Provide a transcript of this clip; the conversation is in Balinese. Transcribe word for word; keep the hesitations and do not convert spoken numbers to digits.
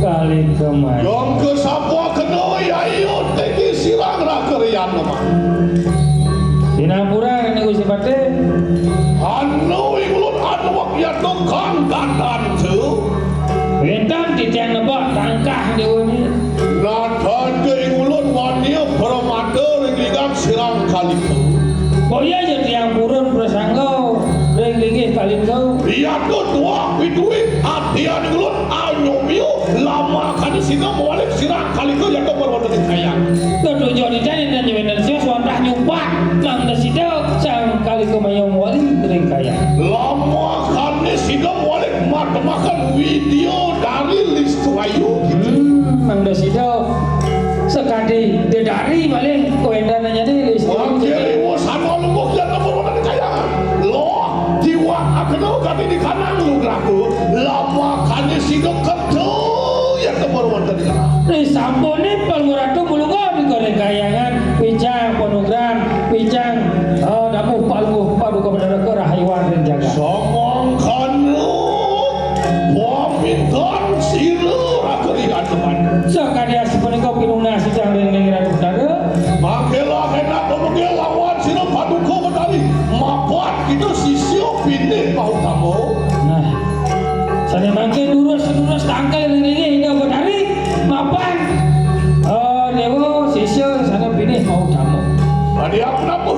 Kalih kemah. Yang kesapa kena yayu teki sirang raka rian lemah. Sinampura ini Gusti Patih. Anu ingulun anu wak yato kang dadan tu. Wénten titiang nebak tangkah déwa ni. Nadan ke ingulun wania permata ring ligan sirang kalika. Boya ja tiang purun prasangga ring linggih kalika. Iya tu tuak pituit atian ingulun anyumio lama kadi sina mawalik sirang kalika yato permata ring kayang. Ketujuh di jani dan nyuwénten sios wantah nyupat mangda sida sang kalika mayang wali ring kayang. Lama kadi sida mawalik matemakan widya dari listu ayu. Hmm, mangda sida sakadi dedari malih kuendanannya di listu. Wah, kiri, wah, sana lembuk yang lembur mana di kayang. Loh, jiwa aku kadi di kanang lu gelaku. Lama kadi sida kerja yang lembur mana di kanang. Ri sampune Palungguh Ratu mulungga di goreng kayangan, picang panugrahan, picang, eh, damuh Palungguh Paduka Betara kerahayuan ring jagat. Samangkana pamitan sira raka ri ademan. Sakadi asapunika pinunas titiang ring Ratu Betara. Mangkela kena pemegel lawan sira Paduka Betari. Mapan kita sisya pinih mau tamu. Nah, sane mangke durus-durus tangkil ring Ida Betari. Mapan, eh, dewa sisya sane pinih mau tamu. Adi apa napa?